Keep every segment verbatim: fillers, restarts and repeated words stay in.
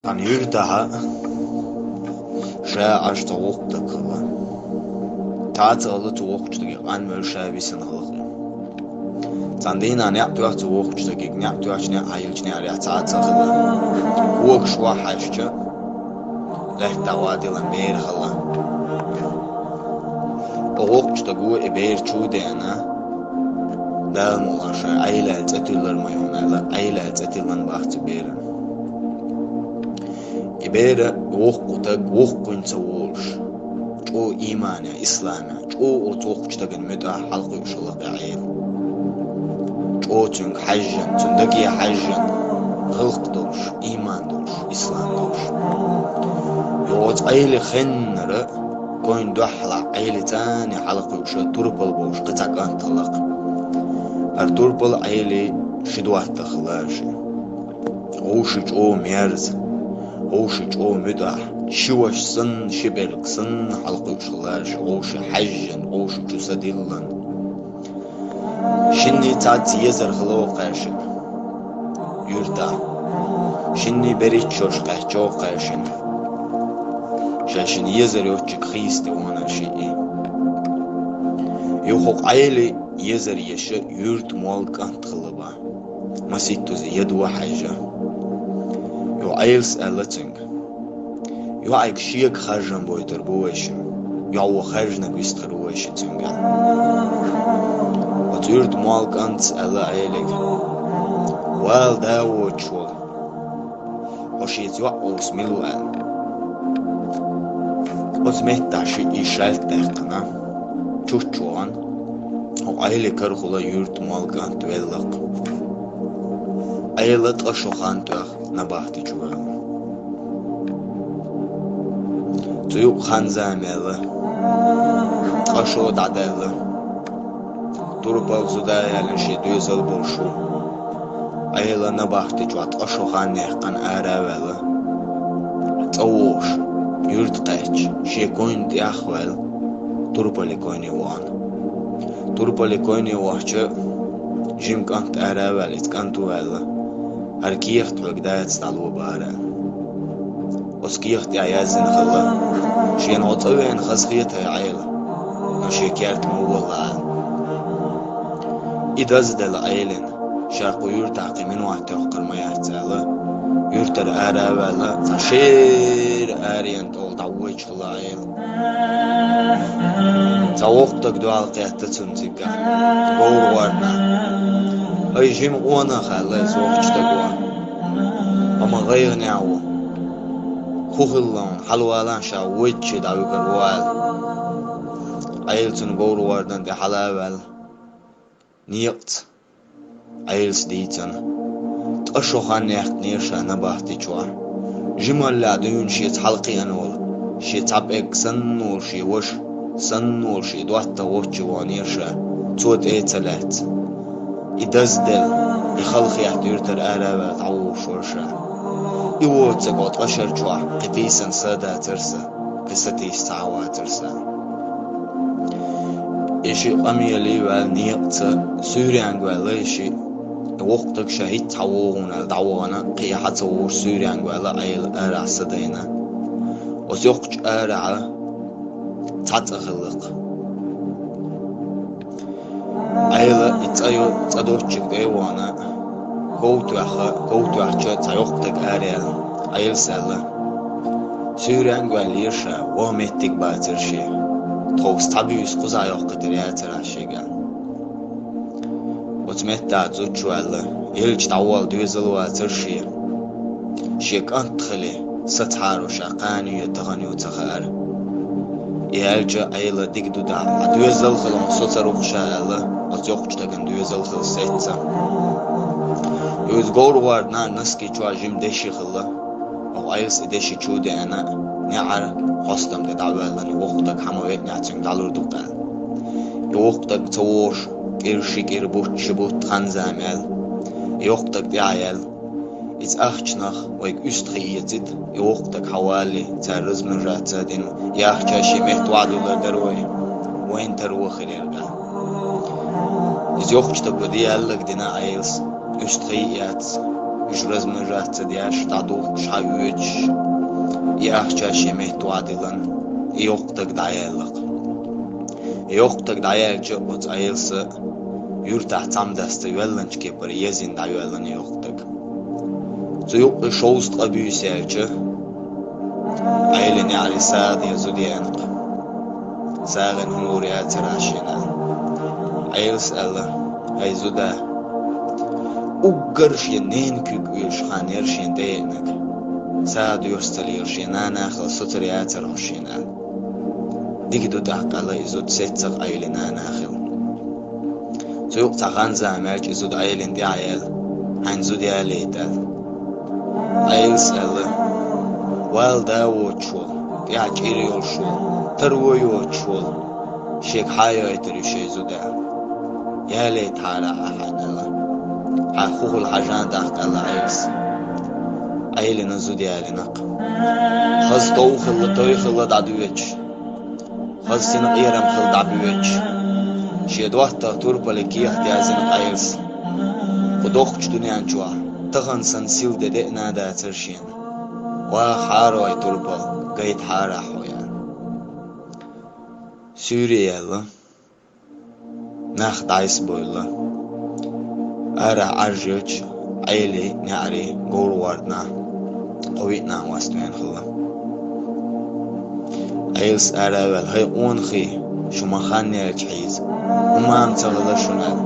Цхьан юьртахь ша Ӏаш цхьа воккха стаг хилла. Цхьацца хилла цу воккхачу стаге къанвелла, ша висина хилла. Цхьана дийнахь некъ тоьхна цу воккхачу стаге, некъ тоьхча, некъ хьайиллачу некъарех цхьацца хилла. Когаш охьахьаьжча, лаьттахь вадилла бер хилла. Оцу воккхачу стага и бер чу а деана, Дала мукъалахь, шайн Ӏела аьлла цӀе тиллар ма ю хьуна аьлла, Ӏела аьлла цӀе тиллина боху цу беран. И бер воккха стаг воккхавина ца волуш, чӀогӀа ийманехь, исламехь, чӀогӀа оцу воккхачу стагана муьтӀахь хьалакхуьуш хилла кхин Ӏела. ЧӀогӀа цуьнга хьаьжжина, цуьнан даге хьаьжжина, гӀиллакх долуш, ийман долуш, ислам долуш. Йо, оцу Ӏелин хеннара, койна дуьххьалахь Ӏелин цӀарна хьалакхуьуш турпал болуш кхин цхьа кӀант хилла кхин. ХӀара турпал Ӏелин ши доттагӀа хилла шен. ГӀовши чӀогӀа мерза, гӀовши чӀогӀа муьтӀахь, ши ваша санна, ши пӀелг санна хьалакхуьуш хилла шен, гӀовши хьаьжжина, гӀовши чу са диллина. Шинний цхьацца езар хилла кхаьршина юьртахь. Шинний берхӀитта шо кхаьчна кхаьршина. Ша шина езар йоцчуьнга хийца тӀе вахана шиъ. Юха кху Ӏелин езар еш юьртан молла кӀант хилла боху. Масийттаза яд ван хьаьжжина. Йо, Ӏелас аьлла цуьнга: «ЙоӀ, айга шега харжам бойтур бу вайшимма. ЙоӀ, вон хаьржинарг вистхир ву вайшимма цуьнга». Оцу юьртан молла кӀанта аьлла Ӏелига: «Вала, да воцуш волу. Хьо шеца йоӀ вовса мила ву?» – аьлла. Оцу меттехь шиъ и шаьлта даьккхина, чуччу вахана, хӀокху Ӏелин карахула юьртан молла кӀант велла-кх. Ӏела ткъа шо хан тоьхна набахти чу ваьлла. Цу юкъа хан-зама яьлла, ткъа шо дӀадаьлла. Турпал зуда яьлла шен доьзал болуш ву. Ӏела набахти чохь ткъа шо хан яьккхина ара а ваьлла. ЦӀа вогӀуш, юьрта кхаьчча, шен койна тӀех а ваьлла, турпале койне вахана. Турпале койне вахча, жима кӀант ара а ваьлла, иза кӀант а ваьлла. ХӀара кехат хьоьга дац, дӀало бара. Оцу кехат тӀехь яздина хилла: «Шена хьо цӀа веана хазахета хьайн Ӏела, но шен керта ма валла», – аьлла. И дазделла Ӏелина, ша кху юьртахь кхин минот тоьхкур ма яц аьлла, юьртара ара а ваьлла, цхьа шера аренан тӀехула дӀавоьдуш хилла Ӏела. Цхьа воккха стаг дуьхьал кхетта цунна цигахь, говра гӀордана. Ай, жима къонах, аьлла иза воккхачу стага. Амма гӀайгӀанехь ву. ХӀун хилла хьуна, хьалавала, ша воьдучу дӀавуьгур ву, аьлла. Ӏела цунна говра гӀордан тӀе хьала а ваьлла. Некъаца Ӏелас дийцина. Ткъа шо хан яьккхинера ша набахти чохь. Жималлехь дуьйна шеца хьалакхиъна волу, шен цхьа пӀелг санна волу шен ваша, санна волу шен доттагӀа воцчу ваханера ша, цо тӀе а ца лаьцна. И дазделла, и халахетта юьртара ара а ваьлла дӀавогӀуш вара ша. И воцург ткъа шарчохь кхин тийсина са а дацара сан, кхин сатийса цхьа а вацара сан. И шиъ къамеле а ваьлла, некъаца суьйренга ваьлла и шиъ. И воккха стаг ша хӀинцца хьан вогӀу аьлла дӀавахана, кхин хьан ца вогӀуш суьйренга ваьлла Ӏела арахь са дайна. Оцу йоккхачу арахь цхьа цӀа хилла-кх. Ӏела и цӀа йо-, цӀа доцчуьнга тӀе а вахана, ков тоьхна, ков тоьхча цхьа йоккха стаг ара яьлла, Ӏелас аьлла: «Суьйренга ваьллера ша, ваха меттиг бацара шен. Тховса цхьа буьйса кхузахь йоккхуьйтур яцара ас шега». Оцу меттехь зудчо аьлла: «Элча дӀаволла доьзал вацара шен. Шен кӀант хили, сацахьара ша кхана ю я тахана ю ца хаьара». И аьлча, Ӏела дика ду дӀа, хьан доьзал хила, хьуна со ца рухуш аьлла, оцу йоккхачу стагана доьзал хила сецна. Иза говра гӀордана, носки чохь жима деши хилла. Оха Ӏелас и деши чу а деана, неӀара хьостам тӀе дӀавоьллина, и воккха стаг хьан ма веънехь цуьнга дӀалур ду-кх аьлла. И воккха стаг ца вогӀуш, кӀира ши кӀира, бутт ши бутт хан-зама яьлла. И йоккха стаг тӀаьхьа яьлла. Иза ахчанах вайга уьстагӀий эцийта, и воккха стаг хьан валале, цара размножаться а дина, и ахча шен метта охьадуьллур дара вай, вайна таро хир яра аьлла. Иза йоккхачу стага де аьлларг дина Ӏелас, уьстагӀий а эцна, уьш размножаться деш, дӀадухкуш, хьаоьцуш, и ахча шен метта вӀадиллина, и йоккха даг дӀаяьлла-кх. И йоккха даг дӀаяьлча, оцу Ӏелас юьртахь цхьаммо даста йоьллинчу кепара езйина дӀайоьллина и йоккха даг. Цу юккъе шовзткъа буьйса яьлча, Ӏелин неӀарий сагӀа де зуда еана-кх. СагӀина хӀума лур яцара шена. Ӏелас аьлла: «ХӀай зуда, уггар шен ненан куьг оьшуш хан яра шена тӀееанарг. СагӀа доьшуш ца лела шен нана хила соцур яцара хьо шена», — аьлла. «Дика ду тӀаккха», — аьлла и зуда, — «сеццахь Ӏелин нана хила». Цу юккъе цхьа хан-зама яьлча и зуда Ӏелина тӀе а яьлла: «Хьайна зуда ялийта», — аьлла. Ӏелас аьлла: «Вала да воцуш волу, тӀехь чӀир йолуш волу, таро йоцуш волу, шега хьан а йойтур ю шайн зуда? Ялийтахьара ахь хьайна», — аьлла. «Хьан хӀун хуьлу хьажа тӀаккха», — аьлла Ӏелас. Ӏелина зуда ялийна-кх. Хаза тов хилла, той хилла дӀадоьдуш, хаза синкъерам хилла дӀабоьдуш, шен доттагӀа турпале кехат яздина Ӏелас. Кху доккхачу дуьнен чохь тахана санна сила де деана а дацара шена. «Ваха хьара, хӀай турпал, гайтахьара хьо», — аьлла. Суьйре яьлла. Нах дӀасабевлла. Арахь Ӏаж йоьлча, Ӏелин неӀарий говрахь гӀорданахь кхо-виъ нах васт веана хилла. Ӏелас ара а ваьлла: «ХӀай къонахий, шу ма хан яьлча хьийза, хӀума ма ца хилла шуна», — аьлла.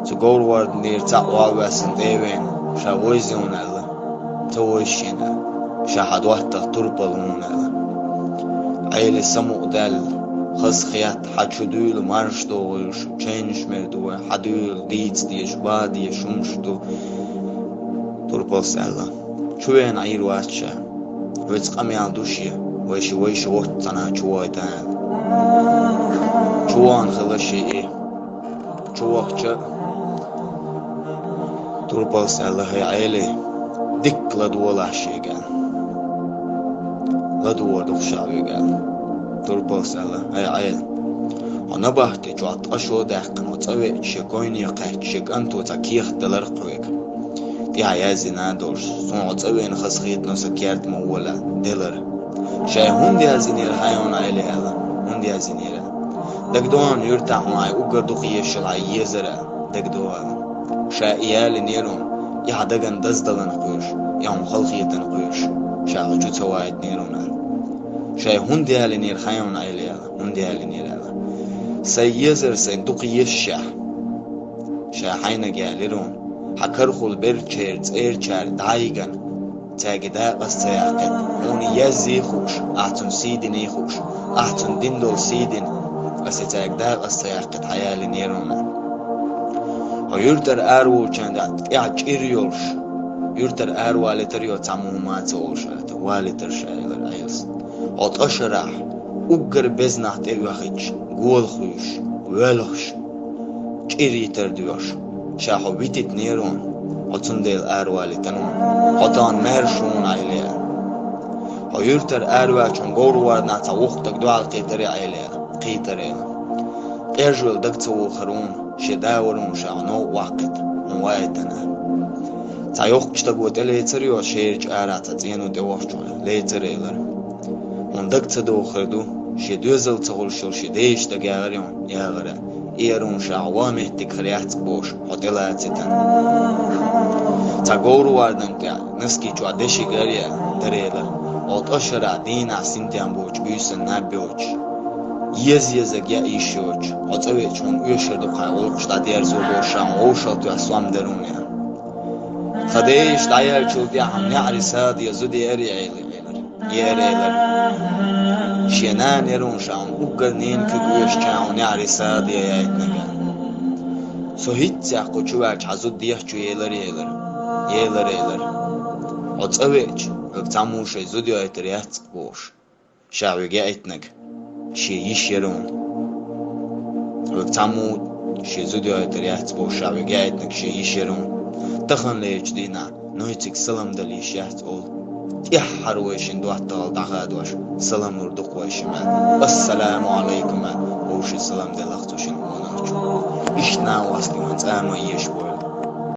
Цу говрахь гӀорданера цхьаъ охьа а воьссина тӀе а веана, ша вевза ву аьлла. «Ца вевза шена, ша хьан доттагӀа турпал ву», — аьлла. Ӏели самукъадаьлла, хазахетта: «Хьан чу дуьйла, марша догӀийла шу, чайнаш мер ду вай, хьан дуьйла, дийца дезаш, бан дезаш хӀумаш ду». Турпалс аьлла: «Чу веана Ӏийр вац ша, вайца къамел ду шен, вай ши вайша воццу цхьана чу вахийта», — аьлла. Чу вахана хилла шен и. Чу вахча, турпалс аьлла: «ХӀай Ӏели, дикка ладогӀалахь шега», — аьлла. «ЛадогӀур ду-кх ша хьоьга», — аьлла. Турпалс аьлла: «ХӀай Ӏели, хьо набахти чохь ткъа шо даьккхина, хьо цӀа веача, шен койне кхаьчча, шен кӀанто цхьа кехат делара-кх хьоьга. ТӀехь яздина а долуш, суна хьо цӀа веана хазахетта сан керта ма волавелла, делара. Ша и хӀунда яздинера хьайна, Ӏели?» — аьлла. «ХӀунда яздинера?» — аьлла. «ДагадогӀу, юьртахь хьуна хьайн уггар дукха езаш йолу хьайн езар», — аьлла. «ДагадогӀу», — аьлла. «Ша и ялийнера хьуна, и хьан дагна даздаларна кхоьруш, и хьуна халахетарна кхоьруш, ша хьо чу ца вахийтинера хьуна», — аьлла. «Ша и хӀунда ялийнера хьайна, Ӏели?» — аьлла. «ХӀунда ялийнера?» — аьлла. «Сайн езар сайн дукха езашехь, ша хьайниг ялийра хьуна, хьан карахула берчеран цӀерачара дӀайигна, цаьрга дакъа ца яккхийта, хьуна язъе хууш, ахь цунна сий дине хууш, ахь цунна дина долу сий дина, аса цаьрга дакъа ца яккхийта хьан ялийнера хьуна. Хьо юьртара араволчарна тӀехь чӀир йолуш, юьртара аравалийтар ю, цхьаммо хӀума ца олуш, валийтар ша», — элира Ӏелас. «Хьо ткъа шарахь уггар беза нах тӀеоьхуьйтуш, гола хуьйшуш, воьлхуш, чӀир йитар доьхуш, ша хьо витийтинера хьуна, хьо цундела аравалийтина хьуна. Хьо тахана маьрша ву хьуна, Ӏели. Хьо юьртара араваьлча хьуна говрахь гӀорданахь цхьа воккха стаг дуьхьал кхийтара, Ӏели, кхийтара. Къежвелла дага ца вохура хьуна, шен да вара хьуна, ша хьо новкъа ваккхийта, хьуна ваийтина. Цхьа йоккхачу стага тӀелецар ю, шерачу арахь цхьа цӀено тӀевахча хьуна, лецар», — элира. «Хьуна дага ца дохур ду, шен доьзал ца хуьлуш йолу шен дезачу стага яхара хьуна, яхара, и яра хьуна ша хьо ван меттиг хир яц-кх бохуш, хьо тӀелацийтина. Цхьа говрахь гӀордан тӀехь, носки чохь дешиг ара я, дарелара, хьо ткъа шарахь дийнахь синтем боцуш, буьйсанна наб йоцуш, еза-езарг яа йиш йоцуш, хьо цӀа веача хьуна оьшур ду-кх хьайн гӀуллакхаш дӀадерзо бохуш, ша хьуна вовшахтоьхна сом дара хьуна», — аьлла. «Тхан дайша дӀаяьллачул тӀаьхьа хьуна неӀарий сагӀа де зуда яра, Ӏели», — элира. «Яра», — элира. «Шен нана яра хьуна, ша хьуна уггар ненан куьг оьшучарна хьуна неӀарий сагӀа де яийтинарг», — аьлла. «Со хӀинццехь кху чу ваьлча хьан зуда дехча елара», — элира. «Елара», — элира. «Хьо цӀа веача, хьоьга цхьаммо шайн зуда йойтур яц-кх бохуш, ша хьоьга яийтинарг шен йиша яра хьуна. Хьоьга цхьаммо шен зуда йойтур яц бохуш, ша хьоьга яийтинарг шен йиша яра хьуна. Таханлерчу дийнахь нойцига салам дала йиш яц олу. ТӀаьххьара вай шина доттагӀалла дӀахадош, салам лур ду-кх вай шимма. Ассаламу Ӏалайкум», — аьлла, вовшийн салам делла-кх цу шина къонахчо. Иштта накъостий вайн цӀа ма езаш бу.